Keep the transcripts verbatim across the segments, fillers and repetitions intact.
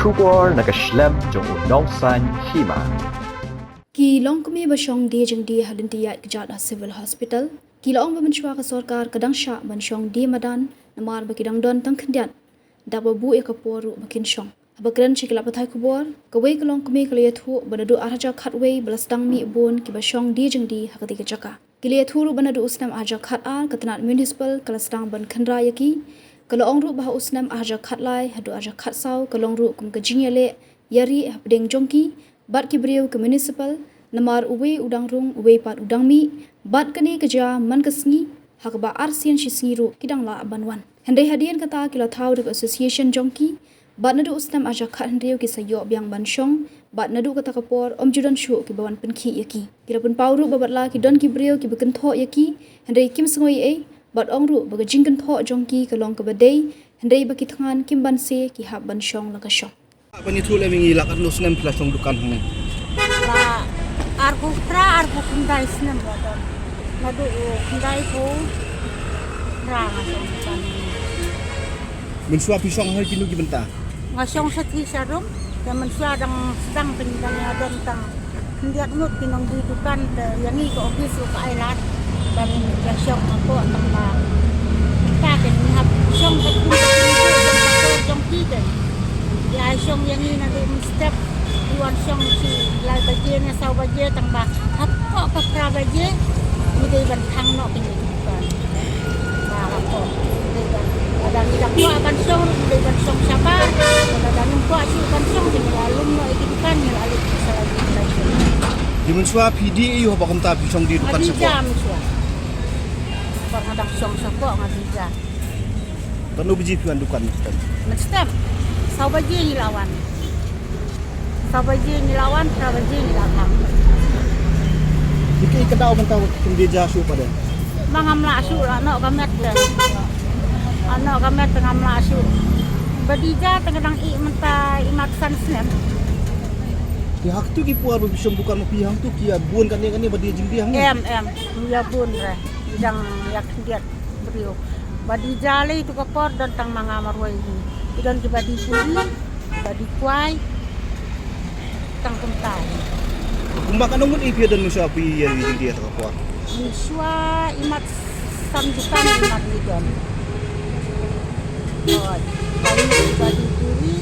Khubor na ka shlem jong u Nongsaiñ Hima. Ki longkmie ba shong die jingdie ha lynti ïaid kjat ha Civil Hospital ki la ong ba mynshuwa ka sorkar ka dang shah ban shong die madan namar ba ki dang don tang khyndiat, da ba buh ïa ka por ruh ba kin shong. Haba kren sha ki lad pathai khubor, kawei ka longkmie ka la ïathuh ba naduh ar hajar khatwei ba la sdang mih bun kiba shong die jingdie ha katei ka jaka. Ki la ïathuh ruh ba naduh u snem ar hajar khatar ka tnat municipal ka la sdang ban khynra ïa ki. Ka la ong ruh ba ha u snem ar hajar khatlai haduh ar hajar khatsaw ka long ruh kum ka jingïaleh ïarieh hapdeng jong ki bad ki briew ka municipal, namar uwei u dang rung, uwei pat u dang mih, bad kane ka jia man ka sngi, ha kaba arsien shi sngi ruh ki dang lah ban wan. Hynrei hadien kata ki la thaw da ka association jong ki, bad naduh u snem ar hajar khathynriew ki sa ïoh biang ban shong, bad naduh kata ka por ym ju don shuh kiba wan pynkhih ïa ki. Ki la pynpaw ruh ba watla ki don ki briew kiba kynthoh ïa ki, hynrei kim sngew ei ei, bad ong ruh ba ka jingkynthoh jong ki ka long kaba dei, hynrei ba ki thngan kim banse, ki hap ban shong la ka shong. Ban ïathuh lem ïa ngi, la katno snem phi la shong dukan hangne? La arphew phra, arphew khyndai snem la don. Naduh u khyndai phew phra nga shong dukan hangne. Mynshuwa phi shong ha kino ki bynta? Nga shong shathie sharum, te mynshuwa dang sdang pynban ïa don tang khyndiat ngut ki nongdie dukan, te ïa ngi ka office ruh ka ai lad ba ngin ïa shong hapoh, tang ba mynta te ngi hap shong ka kum ka kum jong ka por jong ki te. Ïa shong ïa ngi naduh mynstep, ngi wan shong shi lai baje ne saw baje, tang ba hapoh ka phra baje ngi dei ban thang noh kine ki dukan. Ba hapoh, dei ban, lada ngi dang kwah ban shong ruh ngi dei ban shong shabar, lada ngim kwah shuh ban shong te ngi la lum noh ïa ki dukan, ngi la leit sha la ïing la shong. Te mynshuwa phi die aïu haba kumta phi shong die dukan shapoh? Nga die ja mynshuwa. Haba nga dang shong shapoh nga die ja. Katno baje phi wan dukan mynstep? Mynstep saw baje ngi la wan. Saw baje ngi la wan, phra baje ngi la kham. Ïa kaei ka daw mynta ba kim die ja shuh pat de? Ma ngam lah shuh, la noh ka met te. La noh ka met te, ngam lah shuh. Ba die ja te nga dang ïeh mynta imat san snem. Te ha kito ki por ba phi shong dukan ma phi hangto ki ïa bun kane kane ba die jingdie hangne? Em, em. Ïa bun re. Ïa dang ïa khyndiat briew. Ba die ja lei tu ka por don tang ma nga marwei hi. Ki don kiba die puri, kiba die kwai. Tang kumta. Kumba katno ngut phi don mynshuwa phi ïa die tu ka por? Mynshuwa imat san dukan imat ngi don. Oh, kawei ba die puri.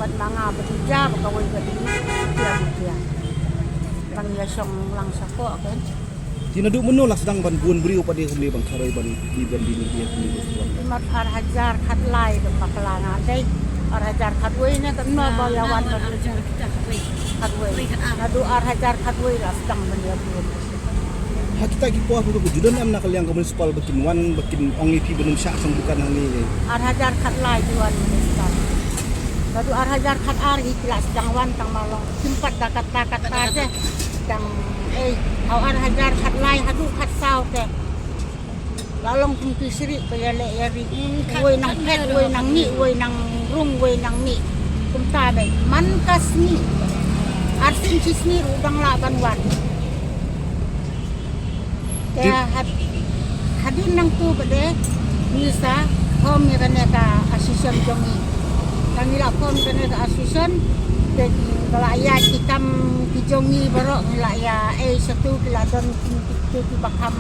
Bad ma nga ba die ja, ba kawei ba die tiang tiang. Ba ngi ïa shong lang shapoh kan. Te naduh mynno la sdang ban bun briew pat de kumne ban kharoi ban die ban die ne die kumne ban die? Imat ar hajar khatlai da bakla nga dei. Ar hajar khatwei ne katno ba ïa wan ban die. Khatwei. Naduh ar hajar khatwei la sdang ban ïa bun. Ha kita ki por haduh ba ju don em na ka liang ka municipal ba kin wan ba kin ong ïa phi ban ym shah shong dukan hangne? Ar hajar khatlai ju wan municipal. Naduh ar hajar khatar hi ki la sdang wan tang ma long kim pat da kata kata te. Tang, eh, ha u ar hajar khatlai haduh khatsaw te la long kum ki syrih ba ïaleh ïarieh. Uwei nang phet, uwei nang mih, uwei nang rung, uwei nang mih. Kumta beit man ka sngi. Arsien shi sngi ruh dang lah ban wan. Te had-, hadien nangto pat de ngi sa form ïa kane ka association jong ngi. Tang ngi la form ïa kane ka association te ngi la ïaid ki kam ki jong ngi baroh, ngi la ïa, eh, shatu ki la don ki, ki, ki, kiba kham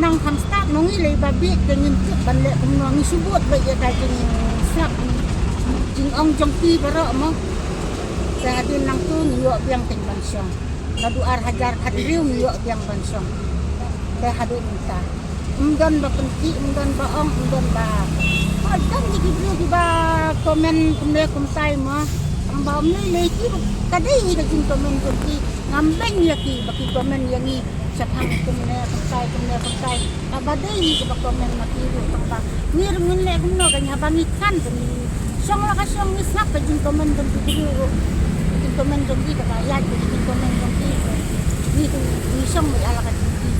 nang kham stad, ngi lei ba bieit te ngim tip ban leh kumno, ngi shu bud beit ïa ka jingsngap jingong jong ki baroh mo. Te hadien nangto ngi ïoh biang te ban shong. Naduh ar hajar khathynriew ngi ïoh biang ban shong. Te haduh mynta ym don ba pynkhih, ym don ba ong, ym don ba. Ba don ki briew kiba comment kumne kumtai mo. Tang ba ym lei lei ki, ka dei hi ka jingcomment jong ki. Ngam beiñ ïa ki ba ki comment ïa ngi shaphang kumne kumtai, kumne kumtai. Kaba dei hi kaba comment ma ki ruh tang ba ngi ruh ngin leh kumno, kan haba ngi khan te ngi shong la ka shong, ngi sngap ka jingcomment jong ki briew ruh. Ka jingcomment jong ki kaba ïaid ka jingcomment jong ki. Ngi te ngi shong beit ha la ka jingki.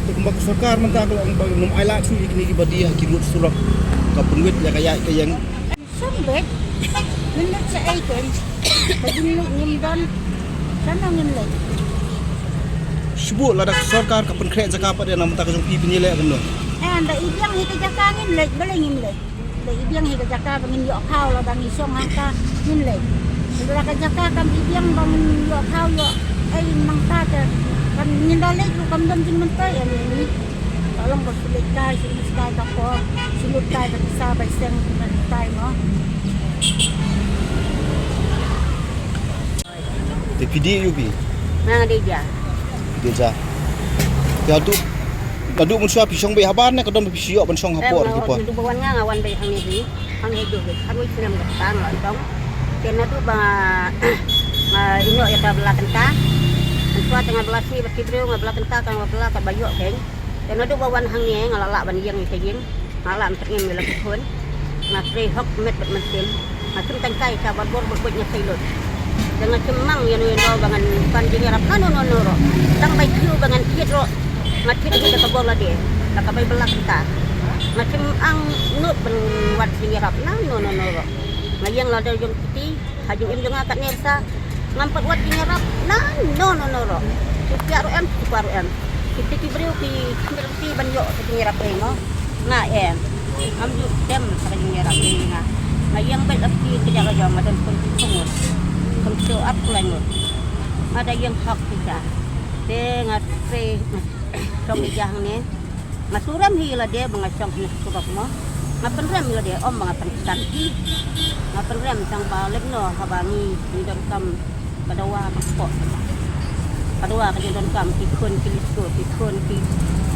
Te kumba ka sorkar mynta ka la ong ba ngim ailad shuh ïa kine kiba die ha ki road surok, ka pynwit ïa ka ïaid ka ïeng. Shong beit. Ngin leit shaei kein? Ka jinglut ngim don. Shano ngin leit? Shu buh, lada ka sorkar ka pynkhreh jaka pat de, na mynta ka jong phi phin ïaleh kumno? Eh, da i biang hi ka jaka ngin leit, balei ngim leit? Da i Biang hi ka jaka ba ngin ïoh khaw lada ngi shong hangta ngin leit. Lada ka jaka kam i biang ba ngin ïoh khaw ïoh ei nangta te kan ngin da leit ruh kam don jingmyntoi ïa ngi. Ka long ba shu leit kai shu leit kai ka por shu lut kai ka pisa bai seng ka tai mo. Te phi dei aïu phi? Nga dei ja. Dei ja. Te haduh, haduh mynshuwa phi shong beit habar ne ka don ba phi shu ïoh ban shong hapoh ki por? Haduh ba wan nga, nga wan beit hangne hi. Hangne hi duh beit. Hangne snem ka tang la tong. Te naduh ba nga ïoh ïa ka bylla kynta. Mynshuwa te nga bylla sni bad ki briew, nga bylla kynta, ka nga bylla ka ba ïoh kein. Te naduh ba wan hangne nga la lah ban ïeng ïa ka ïing. Nga lah ban pynim ïa la ki khun. Nga trei hok met bad mynsiem. Nga shim tangkai sha Barbor bad buit nga sei lut. Te nga shim mang ïa no ïa no ba ngan pan jingïarap nano nano ruh. Tang bai kiew ba ngan thied ruh. Nga thied hi da ka bor lade. Da ka bai bylla kynta. Nga shim ang nud ban wad jingïarap nano nano ruh. Nga ïeng lade jong kti. Ha jingim jong nga katne sa ngam pat wad jingïarap nano nano ruh. Ki piah ruh em, ki kwah ruh em. Kita ki briew ki khmih ruh ki ban ïoh ka jingïarap ei mo. Nga em. Ngam ju dem sa ka jingïarap ei nga. Nga ïeng beit la ki ka jaka jong nga don kum ki khungur. Kum ki ar pulai ngur. Nga da ïeng hok ki ja. Te nga trei shong ki ja hangne. Nga surem hi lade ba nga shong hi surok mo. Nga pynrem hi lade om ba nga pynstad hi. Nga pynrem tang ba lem no haba ngi ngi donkam ka dawa ka pok. Ka dawa ka donkam ki khun ki lisko ki khun ki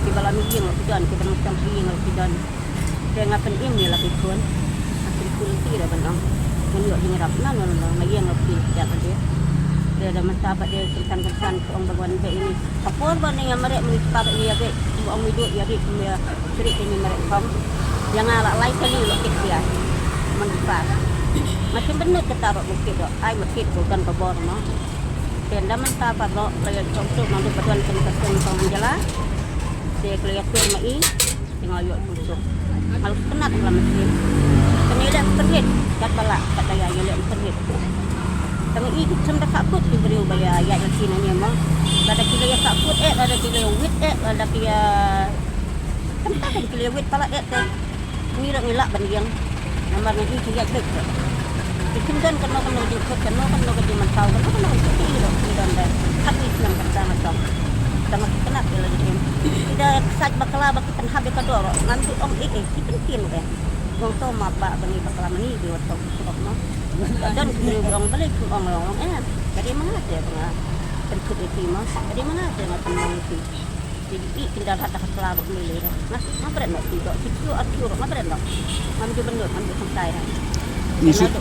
ki bala mi ïing ki don ki bala mi shong ki ïing ki don. Te nga pynim hi la ki khun. Nga pynim hi da ban ong. Ngan ïoh jingïarap nano nano nga ïeng la ki ïa lade. Te da mynta pat de kynsan kynsan ka ong ba wan beit ini. Ka por ba ne nga mareh mynta pat ïa beit, kumba ong mi duh ïa ri kumba ïa ri te ngi mareh khong. Ïa nga la lai kali la kit ïa. Mynta. Nga shim bynnud kata ruh ma kit ruh. Ai ma kit ko kan ka bor no. Te da mynta pat ruh la ïa shong suk nang dei ba don kan ka seng kong Angela. Te ka la ïa tur ma i. Te nga ïoh suk suk. Nga la kynat la ma kit. Te ngi leh pynhit. Kat ba la kat ba ïa ngi leh pynhit. Tang i ki chem da ka kut ki briew ba ïa ïa ïa ki na ngi mo. Lada ki la ïa ka kut eh, lada ki la ïa wit eh, lada ki ïa. Tang ta ki la ïa wit pala eh te. Ngi la ngi la ban ïeng. Namar ngi ki ïa kut. Ki chem don kano kano jingkut, kano kano ka jingmyntaw, kano kano ka jingkut ki don da. Khat ni snem ka tang ka tong. Tang ka kynat ki la jingim. Ki da ksat bakla ba ki pynhap ïa ka dor. Ngam ju ong eh eh ki pynkin eh. Ngong to ma ba ba ngi bakla ma ngi di wat to. Ong, balei ong, ong, eh, ka dei ma nga te nga pynkut ïa ki ma, ka dei ma nga te nga pynmong ïa ki. Te i kin da lhat da ka pla ruh ni le ruh. Nga, nga bret noh ki doh, ki kiew ar kiew ruh nga bret noh. Ngam ju bynnud, ngam ju sangtai ruh. Te nga ju